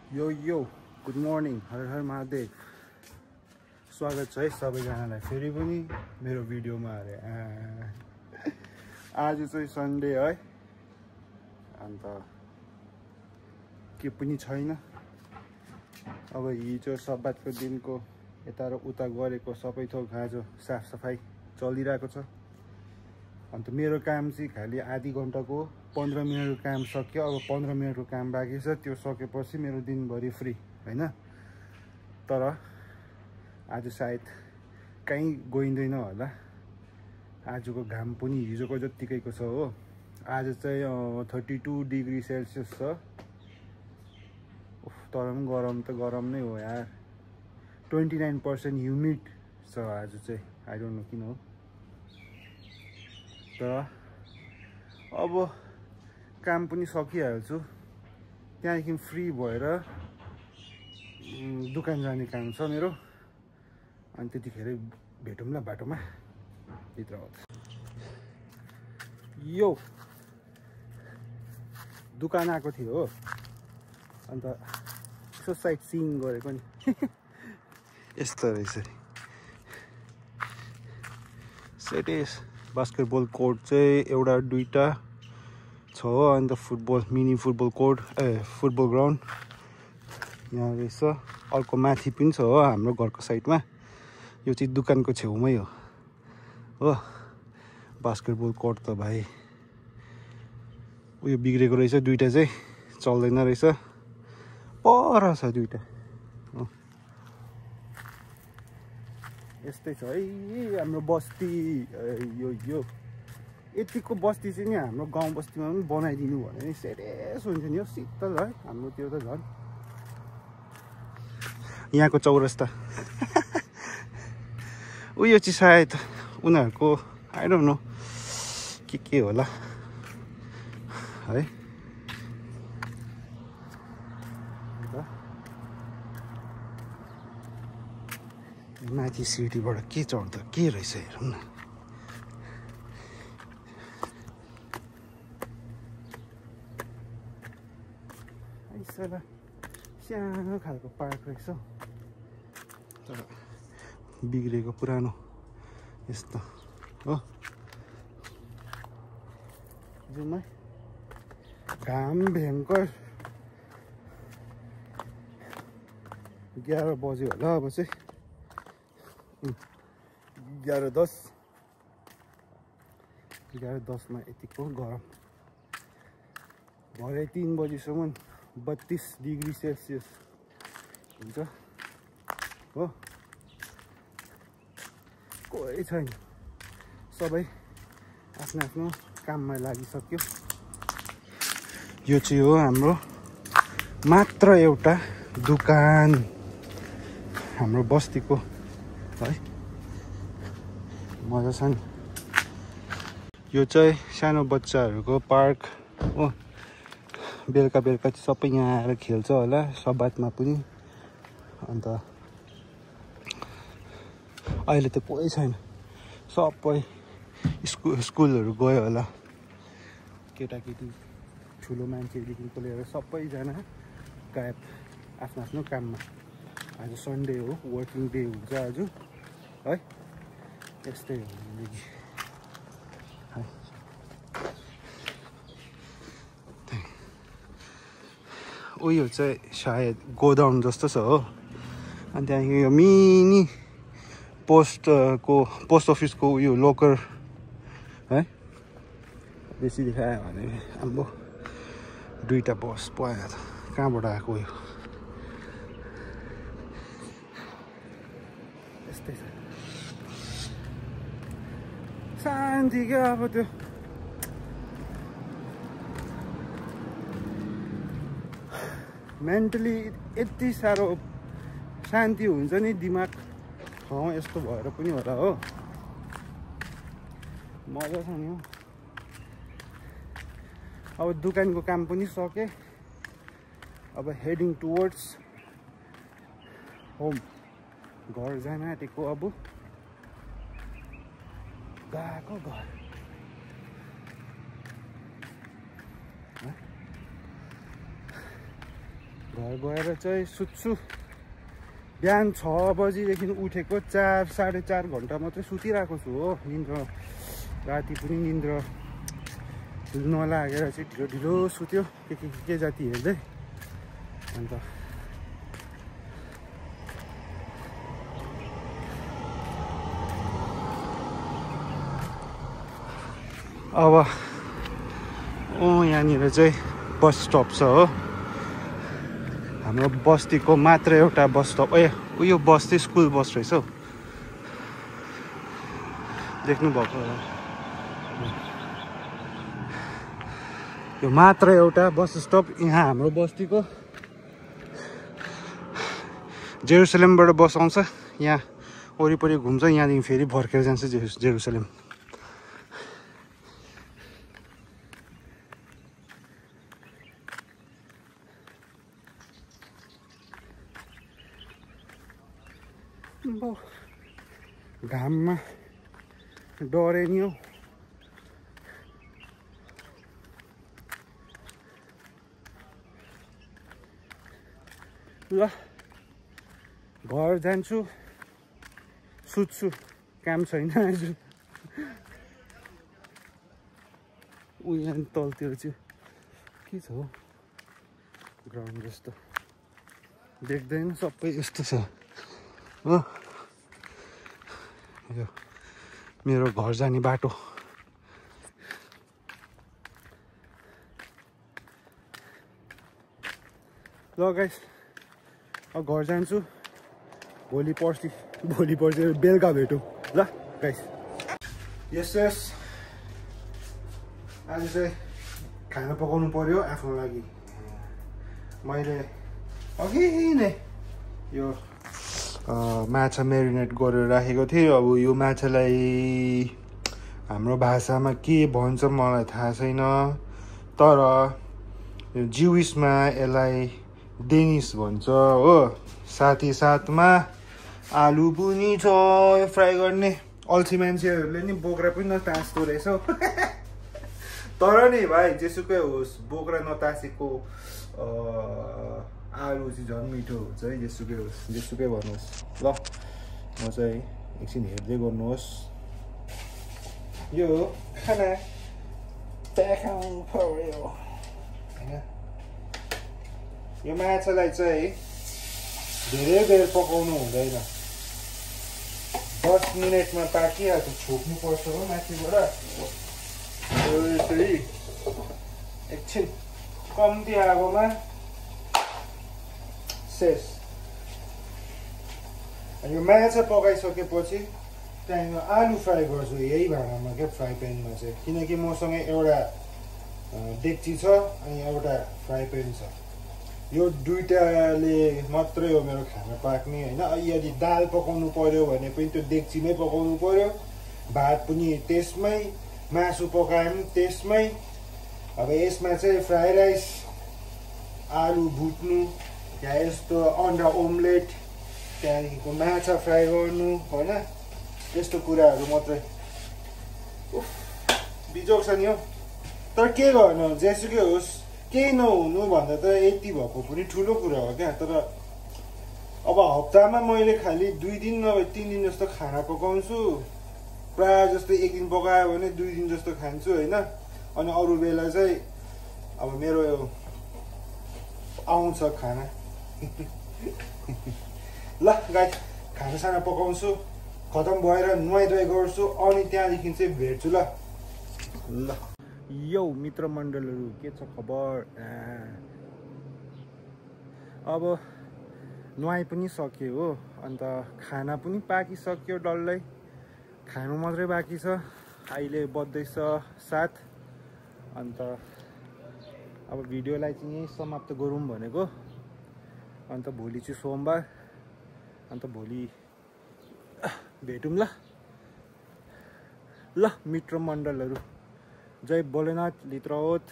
यो good morning, हर हर महादेव। स्वागत छ है सबैजनालाई फेरि पनि मेरो भिडियोमा। अरे आज चाहिँ सन्डे है, अन्त के पनि छैन। अब हिजो सब्बातको दिनको यता र उता गरेको सबै थोक आज साफ सफाई चलिरहेको छ। अन्त मेरो काम चाहिँ खालि आधी घन्टाको 15 मिनटको काम सक्यो। अब 15 मिनटको काम बाँकी छ, त्यो सकेपछि मेरो दिनभरि फ्री हैन। तर आज सायद कहीँ गइँदैन होला। आजको घाम पनि हिजोको जत्तिकैको छ हो। आज चाहिँ 32 डिग्री सेल्सियस छ। तर पनि गरम त गरम नै हो यार। 29% ह्युमिड छ आज चाहिँ, आई डोन्ट नो किन हो। तर अब काम पनि सकिहाल्छु, त्यहाँदेखि फ्री भएर दुकान जाने काम छ मेरो। अनि त्यतिखेर भेटौँला बाटोमा भित्र आउँछ। यो दुकान आएको थियो हो, अन्त यसो साइट सिइङ गरेको नि। यस्तो रहेछ सेटेस। बास्केटबल कोर्ट चाहिँ एउटा दुईटा छ हो। अन्त football mini football court football ground यहाँ रहेछ। अर्को माथि पनि छ हो हाम्रो घरको साइडमा। यो चाहिँ दुकानको छेउमै हो। बास्केटबल कोर्ट त भाइ उयो बिग्रेको रहेछ, दुईटा चाहिँ चल्दैन रहेछ। पर छ दुईटा। यस्तै छ है हाम्रो बस्ती। यो यतिको बस्ती चाहिँ नि हाम्रो गाउँ बस्तीमा पनि बनाइदिनु भने नि सेरेस हुन्छ नि हो, शीतल है। हाम्रो त्यो त झन् यहाँको चौरस्ता। उयो चाहिँ सायद उनीहरूको आई डोन्ट नो के होला है। माथि सिडीबाट के चढ्दा के रहेछ हेरौँ न। सानो खालको पार्क रहेछ, तर बिग्रेको पुरानो यस्तो हो। जाउँ है। घाम भयङ्कर 11 बज्यो होला अब चाहिँ। 11:10 मा यतिको गरम। भरे 3 बजीसम्म 32 डिग्री सेल्सियस हुन्छ हो। कोही छैन, सबै आफ्नो आफ्नो काममा लागिसक्यो। यो चाहिँ हो हाम्रो मात्र एउटा दुकान हाम्रो बस्तीको है। मजा छ नि। यो चाहिँ सानो बच्चाहरूको पार्क हो। बेलुका चाहिँ सबै यहाँ आएर खेल्छ होला, सब्बातमा पनि। अन्त अहिले त कोही छैन, सबै स्कुलहरू गयो होला। केटाकेटी ठुलो मान्छेदेखिको लिएर सबैजना गायब आफ्नो आफ्नो काममा। आज सन्डे हो, वर्किङ डे हुन्छ आज है। यस्तै हो जिन्दगी है। उयो चाहिँ सायद गोडाउन जस्तो छ हो। अनि त्यहाँदेखि यो मिनी पोस्ट अफिसको उयो लोकर है। बेसी देखायो भने आम्बो दुईटा बस पायो त कहाँबाट आएको यो। यस्तै छ शान्ति क्या। अब त्यो मेन्टली यति साह्रो शान्ति हुन्छ नि दिमाग यस्तो भएर पनि होला हो। मजा छ नि हो। अब दुकानको काम पनि सके। अब हेडिङ टुवर्ड्स होम, घर जान आँटेको। अब गएको घर। घर गएर चाहिँ सुत्छु। बिहान 6 बजीदेखि उठेको 4-4.5 घन्टा मात्रै सुतिरहेको छु हो। निन्द्रा राति पनि निन्द्रा नलागेर चाहिँ ढिलो ढिलो सुत्यो के जाति हेर्दै। अन्त अब यहाँनिर चाहिँ बस स्टप छ हो। हाम्रो बस्तीको मात्र एउटा बस स्टप। यो बस चाहिँ स्कुल बस रहेछ हौ, देख्नुभएको होला। यो मात्र एउटा बस स्टप यहाँ हाम्रो बस्तीको। जेरुसलेमबाट बस आउँछ, यहाँ वरिपरि घुम्छ, यहाँदेखि फेरि फर्केर जान्छ जेरुसलेम। घाममा डरे नि हौ। ल घर जान्छु, सुत्छु, काम छैन आज। यहाँ तलतिर चाहिँ के छ हौ, ग्राउन्ड जस्तो देख्दैन, सबै यस्तो छ हो। यो मेरो घर जाने बाटो। ल गाइस, अब घर जान्छु। भोलि पर्सि बेलुका भेटौँ ल गाइस। यस आज चाहिँ खाना पकाउनु पर्यो आफ्नो लागि। मैले अघि नै यो माछा मेरिनेट गरेर राखेको थिएँ। अब यो माछालाई हाम्रो भाषामा के भन्छ मलाई थाहा छैन, तर ज्युइसमा यसलाई डेनिस भन्छ हो। साथमा आलु पनि छ फ्राई गर्ने। अल्छी मान्छेहरूले नि बोक्रा पनि नतास्दो रहेछ हौ। तर नि भाइ जेसुकै होस्, बोक्रा नतासेको आलु चाहिँ झन् मिठो हुन्छ है। जेसुकै भन्नुहोस्। ल म चाहिँ एकछिन हेर्दै गर्नुहोस्। यो खाना देखाउनु पर्यो होइन। यो माछालाई चाहिँ धेरै बेर पकाउनु हुँदैन, 10 मिनटमा पाकिहाल्छ। छोप्नु पर्छ हो माथिबाट। एकछिन कम्ती आगोमा शेष। यो माछा पकाइसकेपछि त्यहाँदेखि आलु फ्राई गर्छु यही भाँडामा क्या, फ्राई प्यानमा चाहिँ। किनकि मसँग एउटा डेक्ची छ अनि एउटा फ्राई प्यान छ। यो दुइटाले मात्रै हो मेरो खाना पाक्ने होइन। यदि दाल पकाउनु पर्यो भने पनि त्यो डेक्चीमै पकाउनु पर्यो, भात पनि त्यसमै, मासु पकाए पनि त्यसमै। अब यसमा चाहिँ फ्राई राइस, आलु भुट्नु, या यस्तो अन्डा ओम्लेट, त्यहाँदेखिको माछा फ्राई गर्नु होइन, यस्तो कुराहरू मात्रै। बिजोग छ नि हो। तर के गर्नु, जेसुकै होस्, केही नहुनु भन्दा त यति भएको पनि ठुलो कुरा हो क्या। तर अब हप्तामा मैले खालि 2 दिन नभए 3 दिन जस्तो खाना पकाउँछु। प्रायः जस्तो 1 दिन पकायो भने 2 दिन जस्तो खान्छु होइन। अनि अरू बेला चाहिँ अब मेरो यो आउँछ खाना। ल गाइस, खानासाना पकाउँछु, खतम भएर नुहाइधुवाइ गर्छु, अनि त्यहाँदेखि चाहिँ भेट्छु ल। यो मित्र मण्डलहरू के छ खबर? अब नुहाइ पनि सक्यो हो, अन्त खाना पनि पाकिसक्यो डल्लै, खानु मात्रै बाँकी छ। अहिले बज्दैछ 7। अन्त अब भिडियोलाई चाहिँ यहीँ समाप्त गरौँ भनेको। अन्त भोलि चाहिँ सोमबार, अन्त भोलि भेटौँ ल मित्र मण्डलहरू। जय भोलेनाथ, लित्रहोत।